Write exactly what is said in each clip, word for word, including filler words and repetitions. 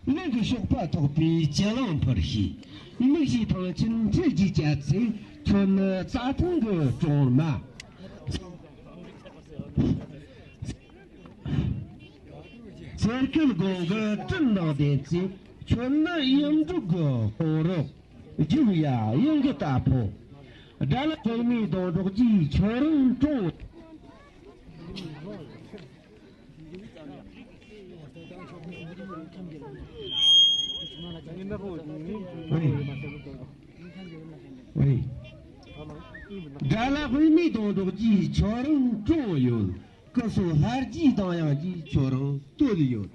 གླིང་གི་གཤོག་པ་ཐོགས་པའི་སྤྱི་གླིང་འཕུར་ཤིས། མིག་བཞིའི་ཐང་ཆེན་འཕྲུལ་གྱིས་བཅད་ཚེ། ཁྱོད་ནི་རྩྭ་ཐང་གི་གྲོང་མ། གསེར་ཁུལ་དགུང་གི་སྤྲིན་དང་ལྡན་ཚེ། ཁྱོད་ནི་གཡུ་འབྲུག་གི་ཁོང་རོག་རྒྱུག་ཡ་གཡུ་གུ་ལྟ་ཕོ། དགྲ་ལ་གོང་མའི་སྡོང་གྲོགས་ཀྱིས་ཁྱོད་རང་གྲོངས། དགྲ་ལ་དཔེ་མེད་སྡོང་གྲོགས་ཀྱིས་ཁྱོད་རང་གྲོངས་ཡོད། སྐུ་སྲོག་ལྷར་བགྱིས་དང་ཡང་བགྱིས་ཁྱོད་རང་བསྟོད་ཡོད།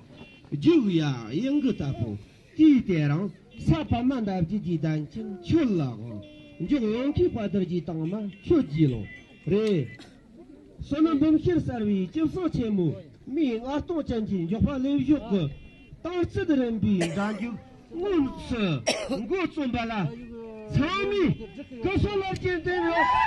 རྒྱུག་ཡ་གཡུ་གུ་ལྟ་ཕོ། དུས་དེ་རིང་ས་ཕ་མ་འདབ་བརྒྱད་ཀྱི་གདན་ཆེན་ཁྱོད་ལ་དབང་། འཇོག་ཡོང་ཁའི་དཔའ་དར་གྱི་དྭངས་མ་ཁྱོད་ཀྱིས་ལོངས་རེད། བསོད་ནམས་འབུམ་ཤེར་གསར་བའི་སྐྱབས་སོགས་ཆེན་མོ། མིའི་མངའ་སྟོང་ཅན་གྱི་མགྱོགས་པ་ལེབ་ཞོག་གི། ཏང་རྩིད་རིམ་པའི་འགྲན་རྒྱུག་དངོས་སུ་འགོ་རྩོམ་པ་ལ་ཚང་མས་སྐུ་གཟུགས་ལ་སྐྱེལ་འདེབས་ཡོད།